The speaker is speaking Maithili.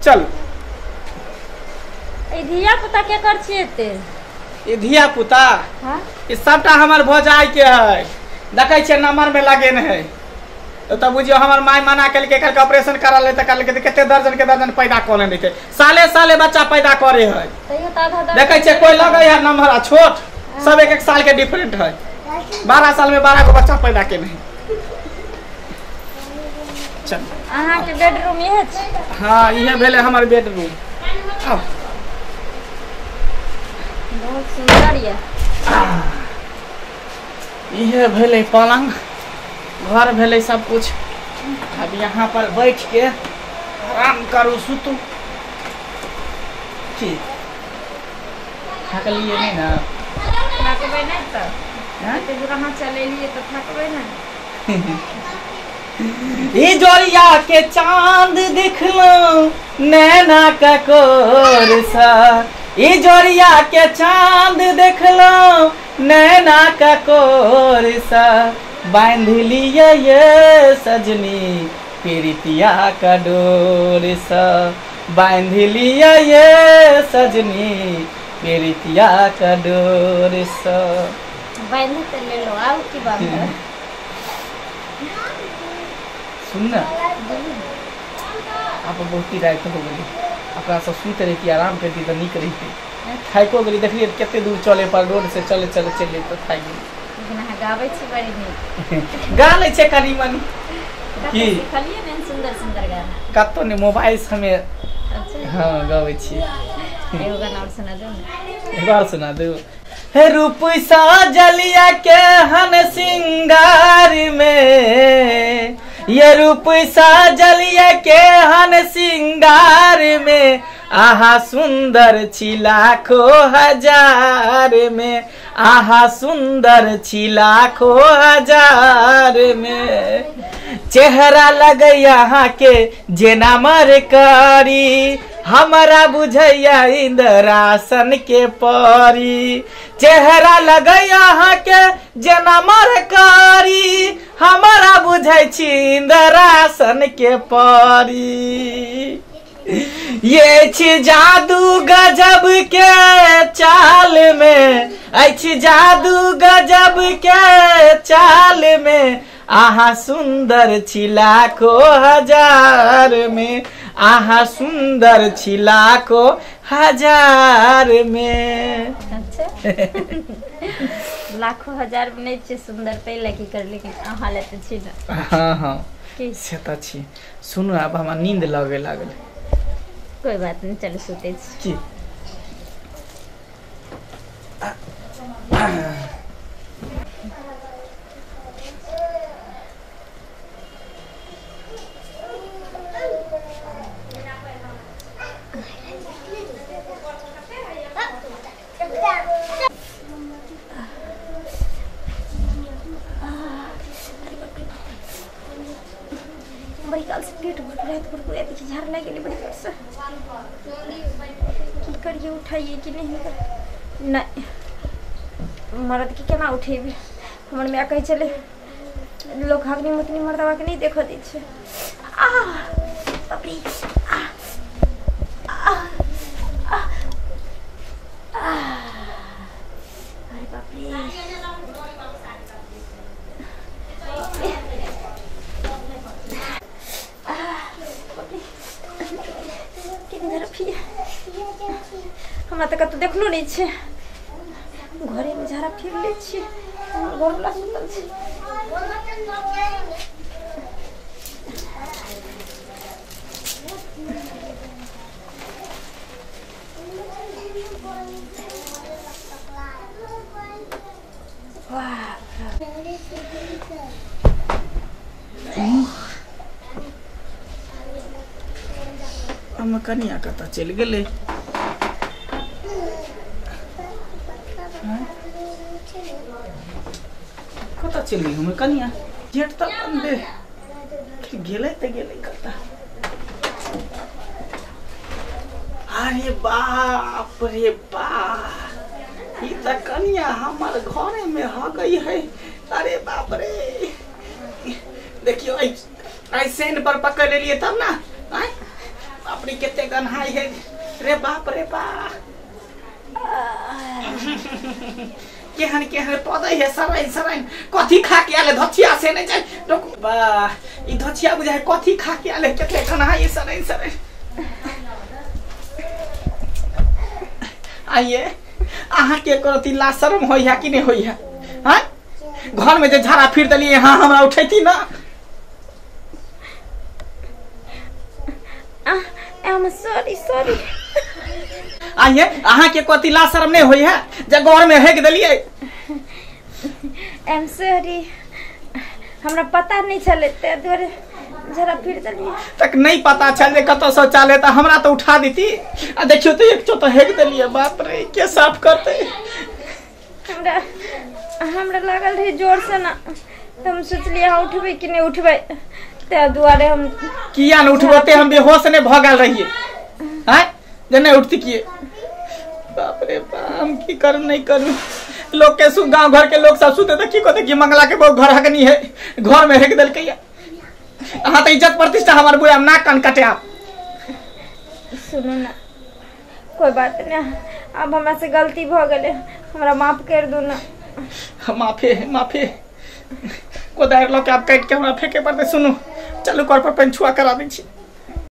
चलू। ई धिया पुता के कर छियै एते? ई धिया पुता? हाँ। ई सबटा हमर भौजाई के है। देखै छियै नंबर में लगेने है। तो बुझियो हमर माय मना केलकै, कहलकै ऑपरेशन करा ले, तऽ कहलकै तऽ कते दर्जन के दर्जन पैदा कऽ लेने रहतै। साले साले बच्चा पैदा करे है। तैयो तऽ आधा दर्जन। देखै छियै कोई लगै है नंबर आ छोट, सब एक एक साल के डिफरेंट है। 12 साल में 12 गो बच्चा पैदा केने है। चल। अहाँ के बेडरूम इहे छै? हाँ, इहे भेलै हमर बेडरूम। आउ। बहुत सुंदर ये। इहे भेलै पलंग, घर भेलै सब कुछ। अब यहाँ पर बैठ के आराम करू, सुतू। की थकलिए नहीं ना? थकबै नहीं तऽ। हैं? एते दूर अहाँ चलेलिए तऽ थकबै नहीं। ई जोरिया के चांद देखलहुँ नैना ककोर सा, ई जोरिया के चांद देखलहुँ नैना ककोर सा, बांधि लिअ ये सजनी प्रीतिया का डोर सा, बांधि लिअ ये सजनी प्रीतिया का डोर सा। बांधि तऽ लेलहुँ, आब की बांधब? सुन ना, आब बहुत ही राति हो गेलै, अपना सब सुति रहिती, आराम करती तऽ नीक रहितै। थाकिओ गेली, देखलियै कते दूर चले पर रोड से चले चले चले तऽ थाकि गेली। लेकिन अहाँ गाबै छी बड़ी नीक। गा लै छियै कनि मनि। कतऽ सिखलियै ने सुन्दर सुन्दर गाना? कतौ नहि, मोबाइल से हमे। अच्छा। हाँ, गाबै छियै। एगो गाना और सुना दू ने। एगो और सुना दू। हे रूप साजलिया के हन सिंगार में, ये रूप साजलिया के हन सिंगार में, आहा सुंदर छी लाखो हजार में, आहा सुंदर छी लाखो हजार में। चेहरा लगैया अहाँ के जेना मरकरी, हमरा बुझैया इंद्रासन के परी। चेहरा लगैया अहाँ के जेना मरकरी, हमरा बुझै छी इंद्रासन के परी। ये छी जादू गजब के चाल में, अछि जादू गजब के चाल में, आहा सुंदर छी लाखो हजार में, आहा सुंदर छी लाखो हजार में। अच्छा। लाखो हजार में नहीं छी सुंदर, पहिले की कर, लेकिन अहाँ ले तऽ छी ना। हाँ हाँ, की से तऽ छी। सुनू, आब हमरा नींद लगे लागल। कोई बात नहीं, चलू सुतै छी। की बड़ी काल से पेट गुड़गुड़ाइत गुड़गुड़ाइत कि झाड़ लागि गेलै बड़ी जोर से। की करिए, उठाइए कि नहीं? नहीं, मर्द के केना उठेबै? हमर माय कहै छलै लोक हगनी मुतनी मर्दवा के नहीं देखऽ दै छै। आ बाप रे, आ आ आ आ, अरे बाप रे। हमरा तऽ कतहु देखलो नहि छै। घरेमे झाड़ा फिर लै छियै, हमर घरवला सुतल छै। बाप रे। हम कनिया कतऽ चलि गेलै? कतऽ चलि गेलै हमर कनिया? गेट तऽ बंदे गेलै तऽ गेलै कतऽ? अरे बाप रे बाप, ई तऽ कनिया हमर घरे में हगई है। अरे बाप रे, देखियो, ऐ सेन पर पकड़ लेलिए तब ना। आय बाप रे कते गन्हाई है रे बाप रे बाप। केहन केहन पदै है सराइन सराइन कथी खा के आले धचिया से नहीं जाए रुक बा ई धचिया बुझाय कथी खा के आले कते गन्हाई है सराइन सराइन। आइए अहाँ के करती ला शर्म होई है कि नहीं होई है? हाँ घर में जे झाड़ा फिर दलिए हाँ हमरा उठैती ना। I am sorry sorry. आइए अहाँ के कथी ला शर्म नहीं होई है जे घर में हेक दलिए? I am sorry हमरा पता नहीं चले ते दुआरे जरा फिर दलिए। तक नहीं पता चल जे कतौ शौचालय त हमरा तो उठा देती आ देखियो तो एक चो तो हेक दलिए। बाप रे के साफ करते। हमरा हमरा लागल रहे जोर से ना त हम सोचलिए अहाँ उठबै कि नहीं उठबै ते दुआरे हम किया न उठबते हम बेहोश ने भ गेल रहिए। हैं जे नहीं उठती किए। बाप रे बाप हम की करू नहीं करू। लोग के सु गांव घर के लोग सब सुते त की कहते कि मंगला के बहु घर हकनी है घर में हेक देलकै। अहाँ त इज्जत प्रतिष्ठा हमार बुआ नाक कान कटे आप। सुनू ना कोई बात नहीं अब हमरा से गलती भ गेलै हमरा माफ कर दू ना। माफी माफी कोदारि लऽ के आब काटि के हमरा फेंके पड़तै। सुनू चलू घर पर पेन छुआ करा दै छी।